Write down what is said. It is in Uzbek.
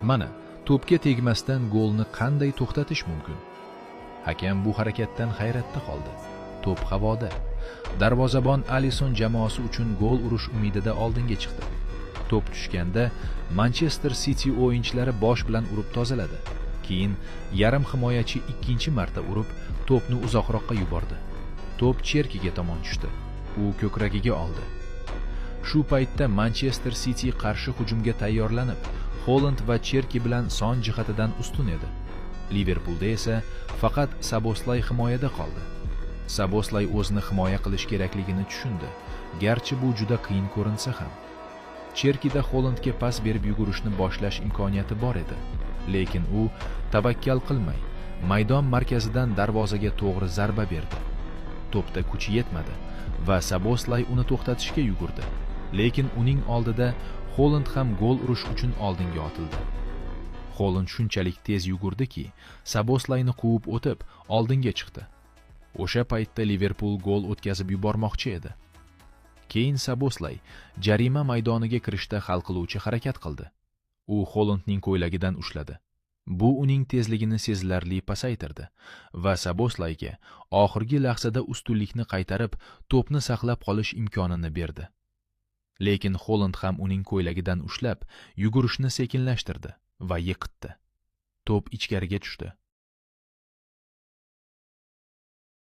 Mana, to'pga tegmasdan golni qanday to'xtatish mumkin? Hakam bu harakatdan hayratda qoldi. To'p havoda. Darvozabon Alisson jamoasi uchun gol urish umidida oldinga chiqdi. To'p tushganda Manchester City o'yinchilari bosh bilan urib tozaladi. Keyin yarim himoyachi ikkinchi marta urib, to'pni uzoqroqqa yubordi. To'p Cherkiga tomon tushdi. U ko'kragiga oldi. Shu paytda Manchester City qarshi hujumga tayyorlanib, Holland va Cherki bilan son jihatidan ustun edi. Liverpulda esa faqat Saboslay himoyada qoldi. Saboslay o'zini himoya qilish kerakligini tushundi, garchi bu juda qiyin ko'rinsa ham. Cherkida Hollandga pas berib yugurishni boshlash imkoniyati bor edi, lekin u tavakkal qilmay, maydon markazidan darvozaga to'g'ri zarba berdi. To'pda kuchi yetmadi va Saboslay uni to'xtatishga yugurdi. Lekin uning oldida Holland ham gol urish uchun oldinga otildi. Holland shunchalik tez yugurdiki, Saboslayni quvib o'tib, oldinga chiqdi. O'sha paytda Liverpul gol o'tkazib yubormoqchi edi. Keyin Saboslay jarima maydoniga kirishda hal qiluvchi harakat qildi. U Hollandning ko'ylagidan ushladi. Bu uning tezligini sezilarli pasaytirdi va Saboslayga oxirgi lahzada ustunlikni qaytarib, to'pni saqlab qolish imkonini berdi. Lekin Holland ham uning ko'ylagidan ushlab, yugurishni sekinlashtirdi va yiqitdi. To'p ichkariga tushdi.